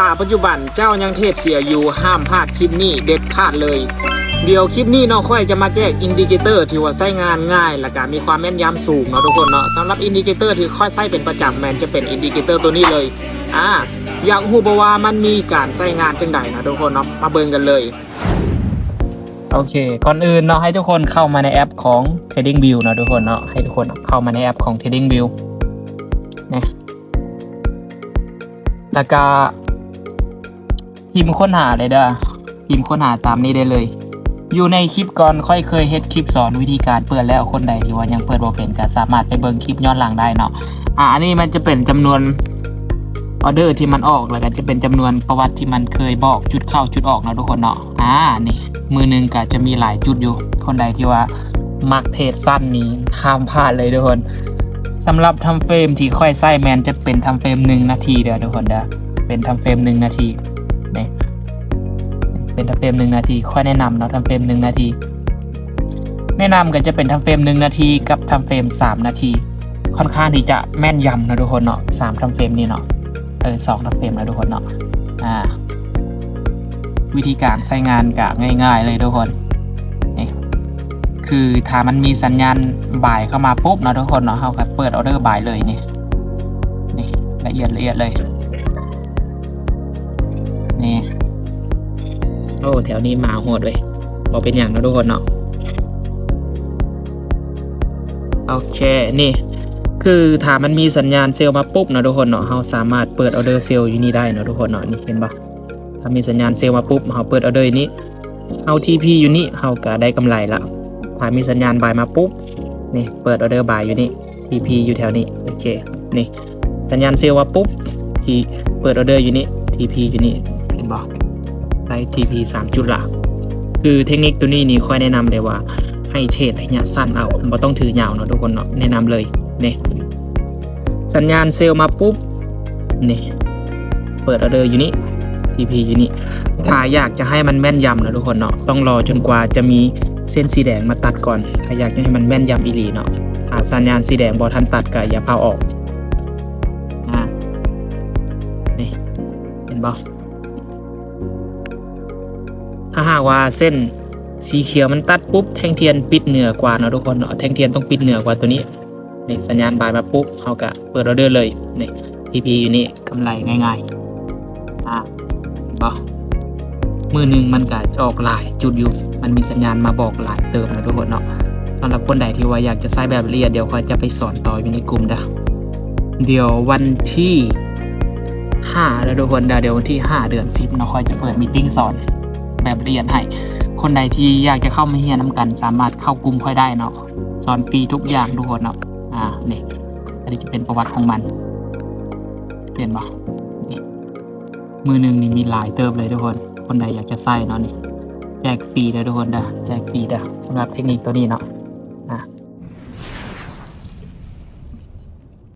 ຖ້າປັດຈຸບັນເຈົ້າຍັງເທຣດເສຍຢູ່ ຫ້າມພາດຄລິບນີ້ເດັດຂາດເລີຍ. ດຽວຄລິບນີ້ເນາະ ຂ້ອຍຈະມາແຈກອິນດິເຄເຕີທີ່ວ່າໃຊ້ງານງ່າຍ ແລະກະມີຄວາມແມ່ນຍຳສູງເນາະທຸກຄົນເນາະ. ສຳລັບອິນດິເຄເຕີທີ່ຂ້ອຍໃຊ້ເປັນປະຈຳ ແມ່ນຈະເປັນອິນດິເຄເຕີໂຕນີ້ເລີຍ. ອາ ຢາກຮູ້ບໍ່ວ່າມັນມີການໃຊ້ງານຈັ່ງໃດເນາະທຸກຄົນເນາະ? ມາເບິ່ງກັນເລີຍ. ໂອເຄ ກ່ອນອື່ນເນາະ ໃຫ້ທຸກຄົນເຂົ້າມາໃນແອັບຂອງ TradingView ເນາະທຸກຄົນເນາະ. ໃຫ້ທຸກຄົນເຂົ້າມາໃນແອັບຂອງ TradingView ນະ ແລ້ວກະພິມຄົ້ນຫາເລີຍເດີ. ພິມຄົ້ນຫາຕາມນີ້ໄດ້ເລີຍ. ຢູ່ໃນຄລິບກ່ອນ ຂ້ອຍເຄີຍເຮັດຄລິບສອນວິທີການເປີດແລ້ວ. ຄົນໃດທີ່ວ່າຍັງເປີດບໍ່ເປັນ ກໍສາມາດໄປເບິ່ງຄລິບຍ້ອນຫຼັງໄດ້ເນາະ. ອາ ອັນນີ້ມັນຈະເປັນຈຳນວນອໍເດີທີ່ມັນອອກ ແລ້ວກໍຈະເປັນຈຳນວນປະຫວັດທີ່ມັນເຄີຍບອກ ຈຸດເຂົ້າຈຸດອອກເນາະທຸກຄົນເນາະ. ອາ ນີ້ ມື້ໜຶ່ງກໍຈະມີຫຼາຍຈຸດຢູ່. ຄົນໃດທີ່ວ່າມັກເທຣດສັ້ນນີ້ ຫ້າມພາດເລີຍທຸກຄົນ. ສຳລັບທາມເຟຣມທີ່ຂ້ອຍໃຊ້ແມ່ນຈະເປັນທາມເຟຣມໜຶ່ງນາທີເດີທຸກຄົນເດີ. ເປັນທາມເຟຣມໜຶ່ງນາທີ ນີ້ ເປັນທາມເຟຣມໜຶ່ງນາທີ. ຂ້ອຍແນະນຳເນາະ ທາມເຟຣມໜຶ່ງນາທີ. ແນະນຳກໍຈະເປັນທາມເຟຣມໜຶ່ງນາທີກັບທາມເຟຣມສາມນາທີ. ຄ່ອນຂ້າງທີ່ຈະແມ່ນຍຳເນາະທຸກຄົນເນາະ ສາມທາມເຟຣມນີ້ເນາະ. ເອີ ສອງທາມເຟຣມເນາະທຸກຄົນເນາະ. ອາ ວິທີການໃຊ້ງານກໍງ່າຍໆເລີຍທຸກຄົນ. ນີ້ ຄືຖ້າມັນມີສັນຍານບາຍເຂົ້າມາປຸບເນາະທຸກຄົນເນາະ ເຮົາກໍເປີດອໍເດີບາຍເລີຍ. ນີ້ ນີ້ ລະອຽດ ລະອຽດເລີຍ. ນີ້ ໂອ້ ແຖວນີ້ມາໂຫດເວີຍ. ບໍ່ເປັນຫຍັງເນາະທຸກຄົນເນາະ. ໂອເຄ ນີ້ ຄືຖ້າມັນມີສັນຍານເຊວມາປຸບເນາະທຸກຄົນເນາະ ເຮົາສາມາດເປີດອໍເດີເຊວຢູ່ນີ້ໄດ້ເນາະທຸກຄົນເນາະ. ນີ້ ເຫັນບໍ່? ຖ້າມີສັນຍານເຊວມາປຸບ ເຮົາເປີດອໍເດີຢູ່ນີ້ ເຮົາທີພີຢູ່ນີ້ ເຮົາກໍໄດ້ກຳໄລລະ. ຖ້າມີສັນຍານບາຍມາປຸບ ນີ້ ເປີດອໍເດີບາຍຢູ່ນີ້ ທີພີຢູ່ແຖວນີ້. ໂອເຄ ນີ້ ສັນຍານເຊວມາປຸບ ທີ່ເປີດອໍເດີຢູ່ນີ້ ທີພີຢູ່ນີ້ ເຫັນບໍ່? ໄດ້ທີພີສາມຈຸດລະ. ຄືເທັກນິກໂຕນີ້ນີ້ ຂ້ອຍແນະນຳເລີຍວ່າ ໃຫ້ເທຣດໄລຍະສັ້ນເອົາ ບໍ່ຕ້ອງຖືຍາວເນາະທຸກຄົນເນາະ. ແນະນຳເລີຍ ນີ້ ສັນຍານເຊວມາປຸບ ນີ້ ເປີດອໍເດີຢູ່ນີ້ ທີພີຢູ່ນີ້. ຖ້າຢາກຈະໃຫ້ມັນແມ່ນຍຳເນາະທຸກຄົນເນາະ ຕ້ອງລໍຈົນກວ່າຈະມີເສັ້ນສີແດງມາຕັດກ່ອນ ຖ້າຢາກຈະໃຫ້ມັນແມ່ນຍຳອີ່ຫຼີເນາະ. ຖ້າສັນຍານສີແດງບໍ່ທັນຕັດ ກໍຢ່າຟ້າວອອກ. ອາ ນີ້ ເຫັນບໍ່? ຖ້າຫາກວ່າເສັ້ນສີຂຽວມັນຕັດປຸບ ແທ່ງທຽນປິດເໜືອກວ່າເນາະທຸກຄົນເນາະ. ແທ່ງທຽນຕ້ອງປິດເໜືອກວ່າໂຕນີ້. ນີ້ ສັນຍານບາຍມາປຸບ ເຮົາກະເປີດອໍເດີເລີຍ. ນີ້ ທີພີຢູ່ນີ້ ກຳໄລງ່າຍໆ. ອາ ເຫັນບໍ່? ມື້ໜຶ່ງມັນກະຈະອອກຫຼາຍຈຸດຢູ່ ມັນມີສັນຍານມາບອກຫຼາຍເຕີບເນາະທຸກຄົນເນາະ. ສຳລັບຄົນໃດທີ່ວ່າຢາກຈະໃຊ້ແບບລະອຽດ ດຽວຂ້ອຍຈະໄປສອນຕໍ່ຢູ່ໃນກຸ່ມເດີ. ດຽວວັນທີຫ້າເດີທຸກຄົນເດີ ດຽວວັນທີຫ້າເດືອນສິບເນາະ ຂ້ອຍຈະເປີດມີດຕິງສອນແບບລະອຽດໃຫ້. ຄົນໃດທີ່ຢາກຈະເຂົ້າມາຮຽນນຳກັນ ສາມາດເຂົ້າກຸ່ມຂ້ອຍໄດ້ເນາະ. ສອນຟຣີທຸກຢ່າງທຸກຄົນເນາະ. ອາ ນີ້ ອັນນີ້ຈະເປັນປະຫວັດຂອງມັນ ເຫັນບໍ່? ນີ້ ມື້ໜຶ່ງນີ້ມີຫຼາຍເຕີບເລີຍທຸກຄົນ. ຄົນໃດຢາກຈະໃຊ້ເນາະ ນີ້ ແຈກຟຣີເດີທຸກຄົນເດີ ແຈກຟຣີເດີ ສຳລັບເທັກນິກໂຕນີ້ເນາະ.